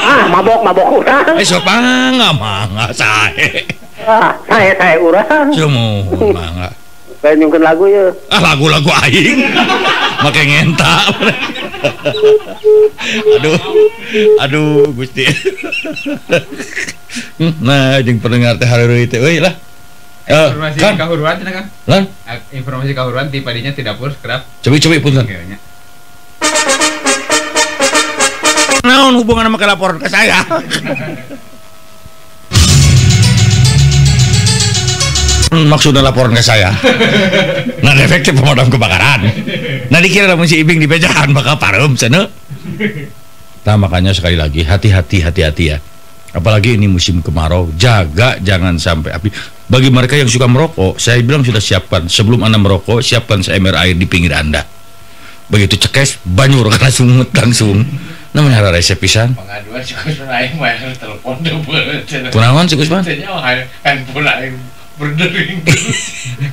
H: Ah mabok-mabok urang.
A: Eh sok mangga mangga sae.
H: Ah sae-sae urang.
A: Sumuhun mangga.
H: Kayak nyungkeun lagu ye.
A: Ah lagu-lagu aing. Make ngenta. Aduh. Aduh Gusti. Nah, jeung pendengar teh hareureuy teh euy lah.
J: Informasi kahuruan cenah Kang.
A: Lan?
J: Informasi kahuruan ti padinya ti dapur sekerap.
A: Cobi-cobi punten. Naon hubungan sama laporan ke saya? Maksudnya laporan ke saya. Nah, efektif pemadam kebakaran. Nah, dikira lamun si Ibing di bejahan bakal pareum cenah. Nah, makanya sekali lagi hati-hati hati-hati ya. Apalagi ini musim kemarau, jaga jangan sampai api. Bagi mereka yang suka merokok, saya bilang sudah siapkan. Sebelum Anda merokok, siapkan seember air di pinggir Anda. Begitu cekes, banyur karena sungut langsung. Namanya resep pisan.
J: Pengaduan si Kusman aing mah telepon deui.
A: Kunaon si Kusman?
J: Teu nyaho handphone aing
A: Berdering.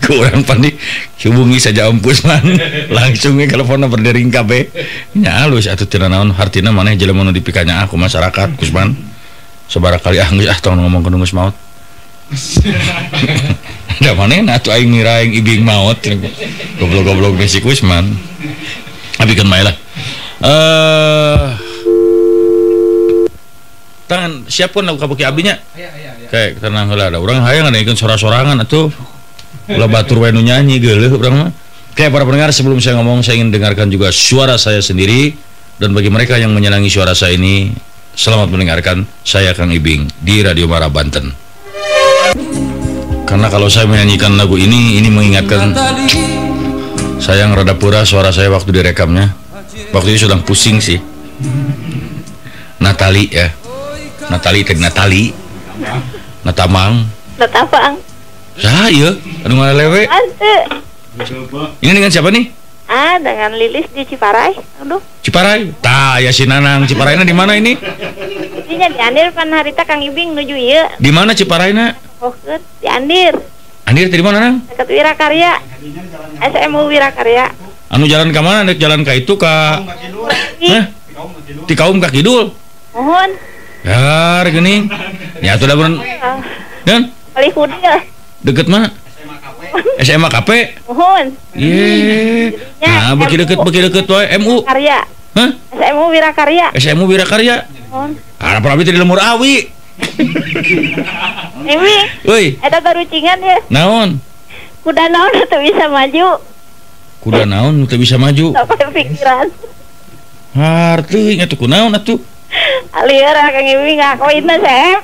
A: Kurang panik. Hubungi saja Om Kusman. Langsung ge teleponna berdering kabeh. Nya alus atuh teu naon hartina maneh jelema nu dipikanya aku masyarakat Kusman. Sabaraha kali ah geus ah tong ngomong ke nu geus maot. Da manehna atuh aing ngira aing ibing maot. Goblok-goblok si Kusman. Abikeun bae lah. Tangan siapkeun lagu kabeuki abdinya. Kayak tenang heula da urang hayang ngadengekeun sora-sorangan atuh. Ulah batur we nu nyanyi geuleuh urang mah. Oke, para pendengar, sebelum saya ngomong saya ingin dengarkan juga suara saya sendiri, dan bagi mereka yang menyenangi suara saya ini, selamat mendengarkan. Saya Kang Ibing di Radio Mara Banten. Karena kalau saya menyanyikan lagu ini mengingatkan sayang rada pura suara saya waktu direkamnya. Waktu itu sedang pusing sih. Natali ya. Natali tadi Natali. Natamang.
B: Natapang.
A: Saya anu ngalewe. Ini dengan siapa nih?
B: Ah, dengan Lilis di Ciparai. Aduh.
A: Ciparai. Tah, ya si Nanang. Ciparaina di mana ini?
B: Dinya di Andir pan harita Kang Ibing nuju ieu.
A: Di mana Ciparaina?
B: Pokeun di Andir.
A: Andir di mana, Nang?
B: Dekat Wirakarya. SMU Wirakarya.
A: Anu jalan ka mana? Nek jalan ka itu ka Hah? Ti kaum ka kidul.
B: Mohon.
A: Ya, geuning. Ya atuh da beun. Dan
B: Palih Kudil. Deket
A: mana? SMA KP.
B: Mohon.
A: Ye. Nah, beuki deket wae MU.
B: Karya.
A: Hah?
B: SMU Wirakarya.
A: SMU Wirakarya.
B: Mohon.
A: Harapan abdi teh di Lemur Awi.
B: Ini.
A: Euy.
B: Eta tarucingan ya.
A: Naon?
B: Kuda naon teu bisa maju.
A: Kuda naon teu bisa maju?
B: Sampai pikiran.
A: Harteuing atuh kunaon atuh?
B: Lieur Kang Ibing ngakoinna sep.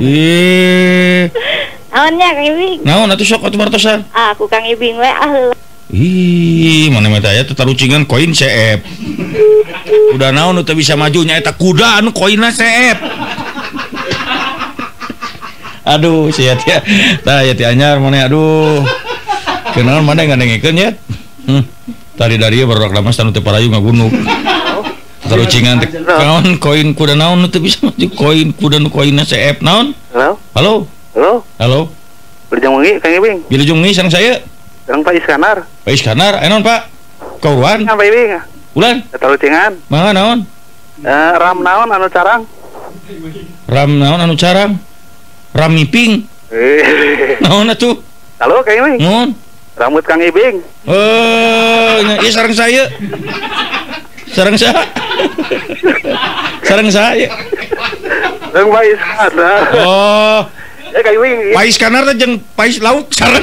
A: Ih.
B: Naonnya Kang Ibing?
A: Naon atuh sok atuh martosan?
B: Ah, ku Kang Ibing we ah.
A: Ih, mana mah aya teh tarucingan koin CF. Kuda naon nu teu bisa maju nya eta kuda anu koinna CF. Aduh, sia tia. Tah ya ti anyar mana aduh. Kenaon mana ngadengekeun nya? Tadi dari ieu barudak lamas tanu teu parayu ngagunuk. Tarucingan teh naon koin kuda naon nu teu bisa maju koin kuda nu koinna CF naon?
H: Halo.
A: Halo.
H: Halo.
A: Halo.
H: Wilujeng wengi Kang Ibing.
A: Wilujeng wengi sareng saya.
H: Sareng Pak Iskandar.
A: Pak Iskandar, aya naon Pak? Kauruan?
H: Pak Ibing.
A: Ulan?
H: Tarucingan.
A: Mangga naon?
H: Ram naon anu carang?
A: Ram naon anu carang? Ram miping. Naon atuh?
H: Halo Kang Ibing.
A: Naon?
H: Rambut Kang Ibing.
A: Oh, ieu sareng saya. Sareng saya. Sareng saya.
H: Sareng Pak Iskandar.
A: Oh.
H: Ya Kang Ibing.
A: Pak Iskandar teh jeung pais lauk sareng.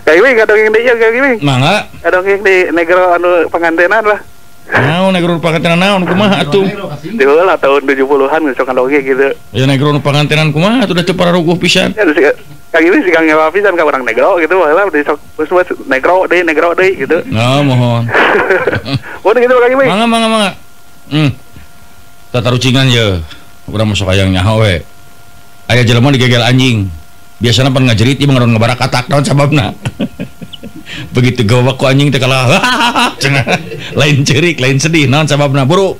H: Kang Ibing kadongeng deui Kang Ibing.
A: Mangga.
H: Kadongeng di negro anu pangantenan lah.
A: Naon negro pangantenan naon kumaha atuh?
H: Di heula tahun 70-an geus sok kadongeng gitu.
A: Ya negro pangantenan kumaha atuh da teu pararuguh pisan.
H: Ya Kang Ibing sih Kang ngewa pisan ka urang negro gitu baheula di sok geus negro deui gitu.
A: Nah, mohon.
H: Mohon gitu Kang Ibing.
A: Mangga mangga mangga. Tatarucingan ye. Urang masuk hayang nyaho we. Aya jelema digegel anjing. Biasana pan ngajerit ieu mah ngabarakatak naon sababna. Begitu gawak ku anjing teh kalah. Lain cerik, lain sedih naon sababna buru.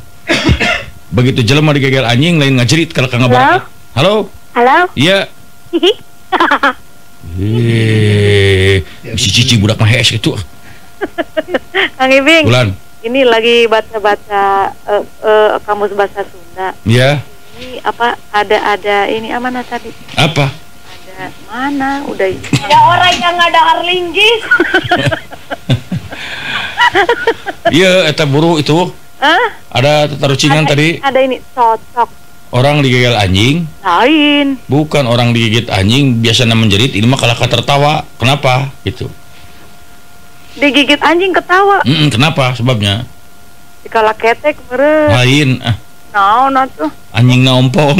A: Begitu jelema digegel anjing lain ngajerit kalah ka ngabarakatak. Halo.
B: Halo.
A: Iya. Si cici budak mah hees gitu.
F: Kang Ibing.
A: Bulan.
F: Ini lagi baca-baca kamus bahasa Sunda.
A: Iya.
F: Ini apa ada ini amanah tadi?
A: Apa?
F: Ada mana udah.
I: Ada orang yang ada arlinggis.
A: Iya, eta buru itu.
F: Hah?
A: Ada tarucingan tadi.
F: Ada ini cocok.
A: Orang digigit anjing.
F: Lain.
A: Bukan orang digigit anjing biasanya menjerit, ini mah kalah tertawa. Kenapa? Gitu.
F: Digigit anjing ketawa.
A: Kenapa sebabnya?
F: Dikala ketek meureun.
A: Lain ah.
F: Naon atuh?
A: Anjing na ompong.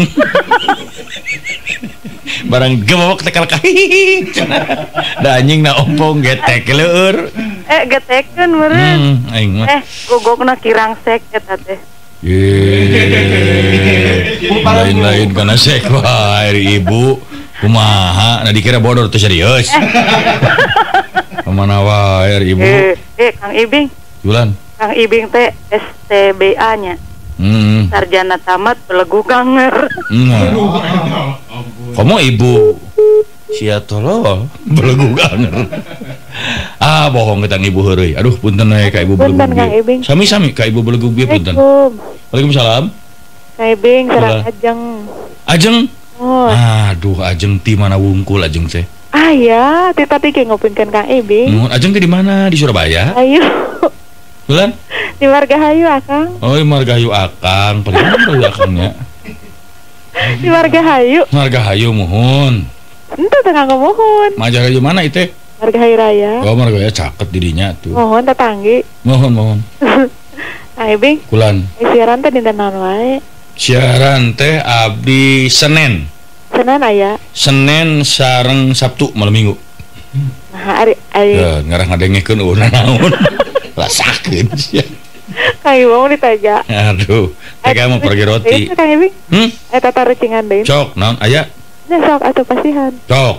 A: Barang gebok teh kalah hihihi. Da anjing na ompong getek leueur.
F: Getekeun meureun.
A: Aing mah.
F: Gogokna kirangsek eta teh.
A: Lain-lain kana sek wae ibu. Kumaha? Nah dikira bodor teh serius. Kemana wae ibu?
F: Kang Ibing.
A: Bulan.
F: Kang Ibing teh STBA nya.
K: Sarjana tamat belegu ganger.
A: Nah. Kamu ibu sia tolol belegu ganger. Ah bohong kita ibu heureuy. Aduh punten we ka ibu belegu.
F: Punten Kang Ibing.
A: Sami-sami ka ibu belegu bieu punten. Waalaikumsalam.
F: Kang Ibing sareng Ajeng.
A: Ajeng?
F: Oh.
A: Aduh Ajeng ti mana wungkul Ajeng teh?
F: Ah ya, ti tadi ge ngupingkeun Kang Ibing.
A: Nuhun, Ajeng teh di mana? Di Surabaya?
F: Ayo.
A: Bulan?
F: Di Margahayu Akang.
A: Oh, di Margahayu Akang. Paling mana Akangnya?
F: Di Margahayu.
A: Margahayu muhun.
F: Henteu teh nganggo muhun.
A: Margahayu mana itu?
F: Margahayu Raya.
A: Oh, Margahayu caket didinya tuh.
F: Muhun tetanggi.
A: Muhun, muhun.
F: Kang Ibing.
A: Kulan.
F: Siaran teh dinten naon wae?
A: Siaran teh abdi Senin.
F: Senin aya.
A: Senin sareng Sabtu malam Minggu.
F: Nah, ari ari.
A: Ya, ngarah ngadengekeun eueuh naon. Rasakeun sia.
F: Kang Ibing ditega.
A: Aduh, tega mau pergi roti.
F: Kang Ibing. Eta tarucingan deui.
A: Cok, naon aya?
F: Nya sok atuh pasihan.
A: Cok.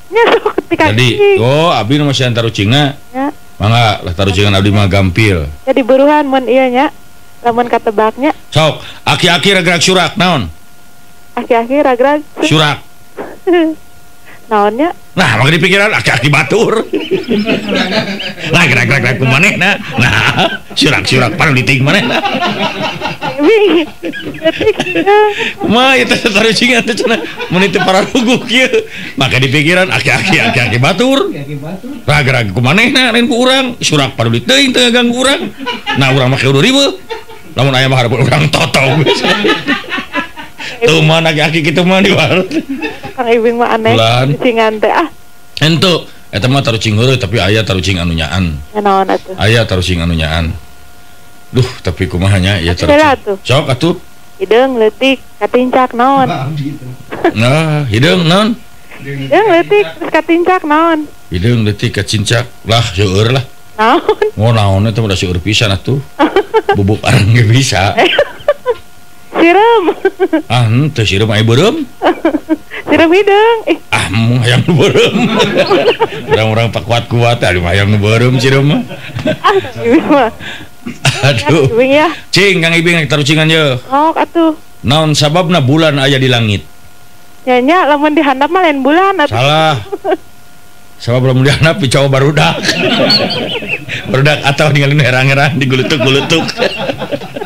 F: Nya sok ti Kang.
A: Jadi, oh abdi nu masih tarucingna.
F: Nya.
A: Mangga lah tarucingan abdi mah gampil.
F: Jadi buruhan mun ieu nya. Lamun katebaknya.
A: Sok, aki-aki ragrag surak naon?
F: Aki-aki ragrag
A: surak.
F: Naonnya?
A: Nah, maka dipikiran aki-aki batur. Lah gerak-gerak ku manehna. Nah, surak-surak paling manehna. Kumaha ieu teh tarucingan teh cenah mun teu pararuguh kieu. Maka dipikiran aki-aki aki-aki batur. Ragrag ku manehna lain ku urang, surak paduli teuing teu ngaganggu urang. Nah, urang mah kudu riweuh. Lamun aya mah hareupeun urang totong. Tuh mah aki-aki kitu mah di warung.
F: Kang Ibing mah aneh. Tarucingan teh ah.
A: Henteu, eta mah tarucing heureuy tapi aya tarucing anu nyaan.
F: Naon atuh?
A: Aya tarucing anu nyaan. Duh, tapi kumaha nya ieu tarucing. Sok atuh.
F: Hideung leutik katincak naon?
A: Nah, hideung naon?
F: Hideung leutik terus katincak naon?
A: Hideung leutik katincak lah seueur lah.
F: Naon?
A: Oh, naon eta mah da seueur pisan atuh. Bubuk arang ge bisa.
F: Sireum.
A: Ah, henteu sireum aya beureum.
F: Sireum hideung.
A: Ah, mung hayang nu beureum. Urang-urang pakuat-kuat atuh hayang nu beureum sireum mah.
F: Ah, Ibing mah.
A: Aduh.
F: Ibing ya.
A: Cing Kang Ibing tarucingan ye.
F: Sok atuh.
A: Naon sababna bulan aya di langit?
F: Nya nya lamun dihandap mah lain bulan atuh.
A: Salah. Sabab lamun dihandap dicoba barudak. Barudak atau ninggalin herang-herang digulutuk-gulutuk.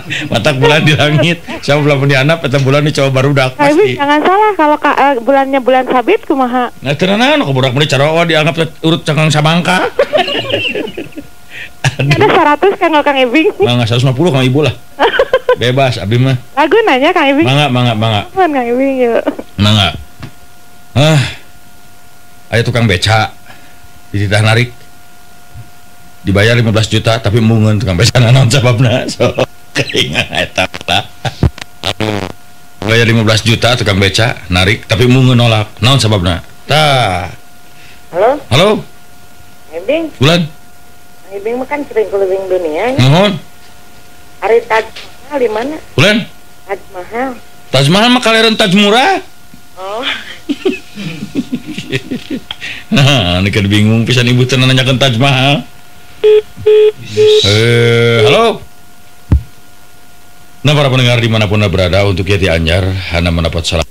A: Matak bulan di langit, sabab lamun dihandap eta bulan dicoba barudak pasti.
F: Jangan salah kalau bulannya bulan sabit kumaha.
A: Nah teu naon ku budak mah carawa dianggap urut cangkang samangka.
F: Ada 100 kanggo Kang Ibing.
A: Mangga 150 Kang Ibu lah. Bebas abdi mah.
F: Lagu nanya Kang Ibing.
A: Mangga mangga mangga.
F: Kang Ibing yuk.
A: Mangga. Ah. Aya tukang beca dititah narik. Dibayar 15 juta tapi embungeun tukang beca naon sababna. So, keingat eta lah. Bayar 15 juta tukang beca narik tapi embungeun nolak. Naon sababna? Tah.
B: Halo.
A: Halo.
B: Ibing.
A: Bulan.
B: Ibing mah kan sering keliling dunia.
A: Nuhun.
B: Ari Taj Mahal di mana?
A: Bulan.
B: Taj Mahal.
A: Taj Mahal mah kaleran Taj murah.
B: Oh.
A: Nah, ini kan bingung pisan ibu teh nanyakeun Taj Mahal. Halo. Nah, para pendengar dimanapun Anda berada, untuk Yati Anjar, Anda mendapat salam.